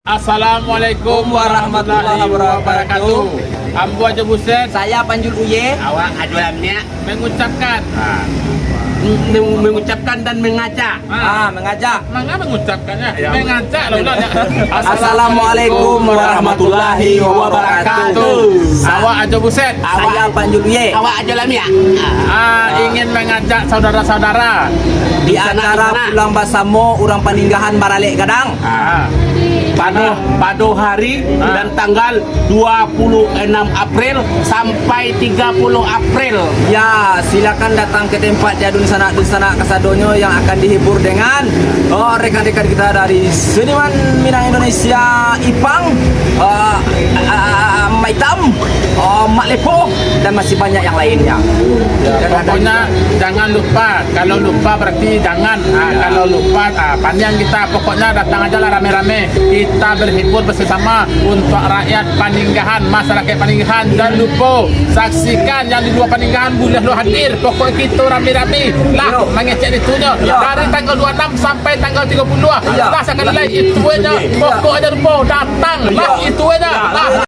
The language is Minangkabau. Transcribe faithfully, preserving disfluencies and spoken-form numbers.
Assalamualaikum warahmatullahi wabarakatuh. Ambo Ajo Buset. Saya Panjul Uye. Awak Ajo Lamiak. Mengucapkan. Ah. Meng-, mengucapkan dan mengajak. Ah, mengajak. Manga mengucapkannya? Ya. Mengajak lah, ulang, ya. Assalamualaikum warahmatullahi wabarakatuh. Awak Ajo Buset. Saya Panjul Uye. Awak Ajo Lamiak. Ah, ingin mengajak saudara-saudara di acara pulang basamo urang Paninggahan Baralek Gadang. Ah. Pado, pado hari dan tanggal dua puluh enam April sampai tiga puluh April. Ya, silakan datang ke tempat ya, dunsanak-dunsanak kasadonyo yang akan dihibur dengan, oh, rekan-rekan kita dari Seniman Minang Indonesia, Ipang, eh, eh, Maitam, oh, Mak Lepo, dan masih banyak yang lainnya. Ya, dan ada pokoknya juga, jangan lupa. Kalau lupa berarti jangan. Ah, kalau lupa, ah, pandiang kita. Pokoknya datang aja lah rame-rame. Kita berhibur bersama untuk rakyat Paninggahan, masyarakat Paninggahan. Jangan lupa saksikan yang di luar Paninggahan, boleh lo hadir. Pokok kita rame-rame lah mengecek itu nya. Dari tanggal dua enam sampai tanggal tiga puluh. Lah sekali lagi, itu aja. Pokok aja lupa datang. Lah, itu aja. Lah.